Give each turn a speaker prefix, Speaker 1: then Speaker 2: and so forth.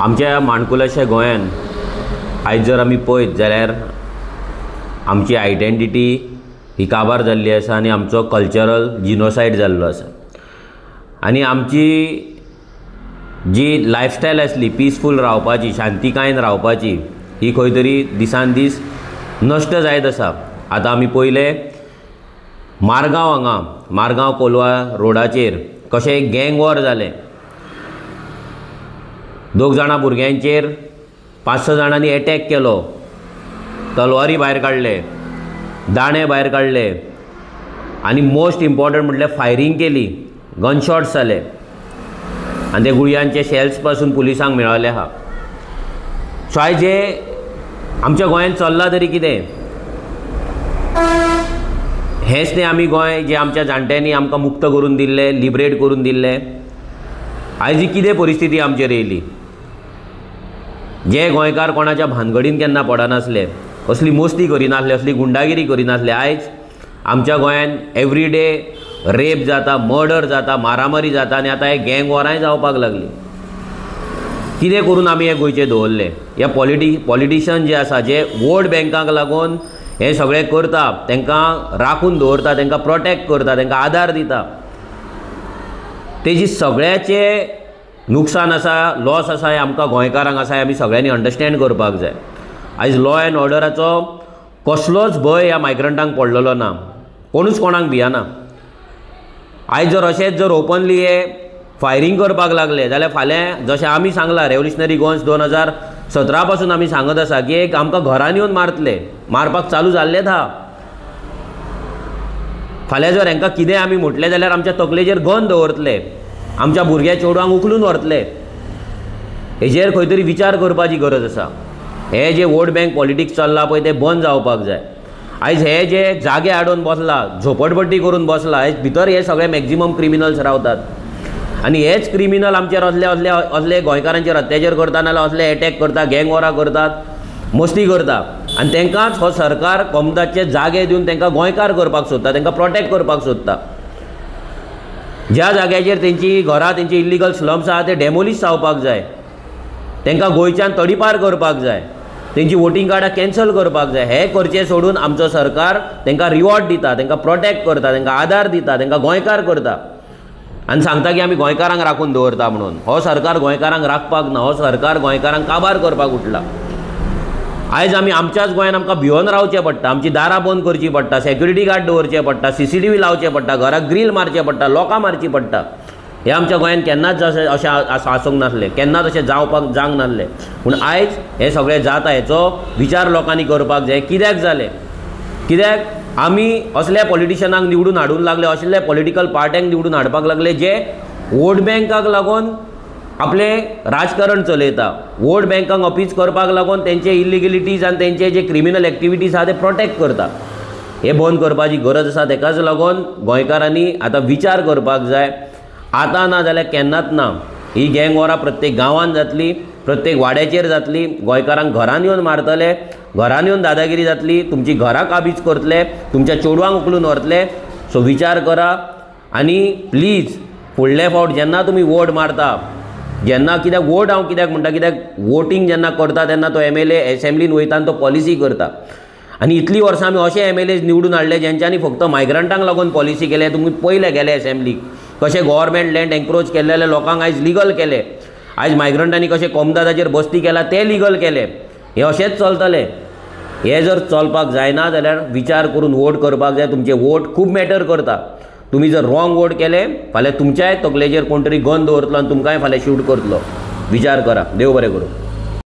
Speaker 1: आमच्या माणकुलाच्या गोंयान आयज जर आमी पळयत जाल्यार आमची आयडेंटिटी ही काबार जाल्ली आसा आनी आमचो कल्चरल जिनोसायड जाल्लो आसा. आनी आमची जी लायफस्टायल आसली पिसफूल रावपाची, शांतिकायेन रावपाची, ही खंय तरी दिसान दीस नश्ट जायत आसा. आतां आमी पयले मारगांव, हांगा मारगांव कोलवा रोडाचेर कशें एक गँग वॉर जालें. 2 जाणां भुरग्यांचेर 5-6 जाणांनी एटॅक केलो, तलवारी भायर काडले, दाणे भायर काडले आनी मोस्ट इम्पॉर्टंट म्हटल्यार फायरींग केली, गनशॉट्स जाले आनी ते गुळयांचे शेल्स पासून पुलिसांक मेळ्ळले आहा. सो आयज जे आमच्या गोंयांत चल्लां तरी कितें हेंच न्ही आमी गोंय जे आमच्या जाणट्यांनी आमकां मुक्त करून दिल्लें, लिबरेट करून दिल्लें, आयज ही कितें परिस्थिती आमचेर येयली. जे गोंयकार कोणाच्या भानगडीन केन्ना पडनासले, असली मस्ती करिनासले, असली गुंडागिरी करिनासले, आयज आमच्या गोंयांत एवरीडे रेप जाता, मर्डर जाता, मारामारी जाता आनी आतां हे गँग वॉरांय जावपाक लागली. कितें करून आमी हे गोंयचें दवरलें? ह्या पॉलिटिशन जे आसा, जे वोट बँकाक लागून हें सगळें करता, तांकां राखून दवरता, तांकां प्रोटेक्ट करता, तांकां आदार दिता, तेजी सगळ्याचें नुकसान आसा, लॉस आसा, हें आमकां गोंयकारांक आसा, हें आमी सगळ्यांनी अंडरस्टँड करपाक जाय. आयज लॉ एंड ऑर्डराचो कसलोच भंय ह्या मायग्रंटांक पडलेलो ना, कोणूच कोणाक भियना. आयज जर अशेंच जर ओपनली हे फायरींग करपाक लागले जाल्यार फाल्यां जशें आमी सांगलां, रेवोल्युशनरी गोवन्स 2017 पासून आमी सांगत आसा की एक आमकां घरान येवन मारतले, मारपाक चालू जाल्लेच आहा. फाल्यां जर हांकां कितें आमी म्हटलें जाल्यार आमच्या तकलेचेर गन दवरतले, आमच्या भुरग्या चेडवांक उखलून व्हरतले. हेजेर खंय तरी विचार करपाची गरज आसा. हे जे वोट बँक पॉलिटिक्स चल्लां पळय तें बंद जावपाक जाय. आयज हे जे जागे हाडून बसला, झोपडपट्टी करून बसला, आयज भितर हे सगळे मॅक्झिमम क्रिमिनल्स रावतात आनी हेच क्रिमिनल आमचेर असले असले असले गोंयकारांचेर अत्याचार करता, नाल्यार असले एटॅक करता, गँग वॉरां करतात, मस्ती करता आनी तांकांच हो सरकार कोमदाचे जागे दिवन तांकां गोंयकार करपाक सोदता, तांकां प्रोटेक्ट करपाक सोदता. ज्या जाग्याचेर तेंची घरां, तेंची इल्लिगल स्लम्स आहा ते डेमोलीश जावपाक जाय, तांकां गोंयच्यान तडीपार करपाक जाय, तेंची वोटींग कार्डां कॅन्सल करपाक जाय. हें करचें सोडून आमचो सरकार तांकां रिवॉर्ड दिता, तांकां प्रोटेक्ट करता, तांकां आदार दिता, तांकां गोंयकार करता आनी सांगता की आमी गोंयकारांक राखून दवरता म्हणून. हो सरकार गोंयकारांक राखपाक ना, हो सरकार गोंयकारांक काबार करपाक उठला. आयज आमी आमच्याच गोंयान आमकां भिवन रावचें पडटा, आमची दारां बंद करचीं पडटा, सेक्युरिटी गार्ड दवरचे पडटा, CCTV लावचें पडटा, घराक ग्रील मारचें पडटा, लोकां मारचीं पडटा. हें आमच्या गोंयान केन्नाच अशें अशें आसूंक नासलें, केन्नाच अशें जावपाक जावंक नासलें, पूण आयज हें सगळें जाता. हेचो विचार लोकांनी करपाक जाय. कित्याक जालें? कित्याक आमी असल्या पॉलिटिशनांक निवडून हाडूंक लागले, असल्या पॉलिटिकल पार्ट्यांक निवडून हाडपाक लागले जे वोट बँकाक लागून आपलें राजकारण चलयता, वोट बँकांक अपीज करपाक लागून तेंचे इलिगलिटीज आनी तेंचे जे क्रिमिनल एक्टिविटीज आहा ते प्रोटेक्ट करता. हें बंद करपाची गरज आसा. तेकाच लागून गोंयकारांनी आतां विचार करपाक जाय. आतां ना जाल्यार केन्नाच ना. ही गँग वॉरां प्रत्येक गांवांत जातली, प्रत्येक वाड्याचेर जातली, गोंयकारांक घरान येवन मारतले, घरान येवन दादागिरी जातली, तुमची घरां काबीज करतले, तुमच्या चेडवांक उखलून व्हरतले. सो विचार करा आनी प्लीज फुडले फावट जेन्ना तुमी वोट मारता, जेन्ना कित्याक वोट हांव कित्याक म्हणटा, कित्याक वोटींग जेन्ना करता तेन्ना तो MLA एसेंब्लीन वयता आनी तो पॉलिसी करता. आनी इतलीं वर्सां आमी अशे MLAs निवडून हाडले जेंच्यांनी फक्त मायग्रंटांक लागून पॉलिसी केले. तुमी पयले गेले एसेंब्लीक कशें गव्हर्मेंट लँड एन्क्रोच केल्ले लोकांक आयज लिगल केले, आयज मायग्रंटांनी कशें कोमदादाचेर बस्ती केला ते लिगल केले. हें अशेंच चलतलें. हें जर चलपाक जायना जाल्यार विचार करून वोट करपाक जाय. तुमचे वोट खूब मॅटर करता. तुमी जर रॉंग वोट केले फाल्यां तुमच्याय तकलेचेर कोण तरी गन दवरतलो आनी तुमकांय फाल्यां शूट करतलो. विचार करा. देव बरें करूं.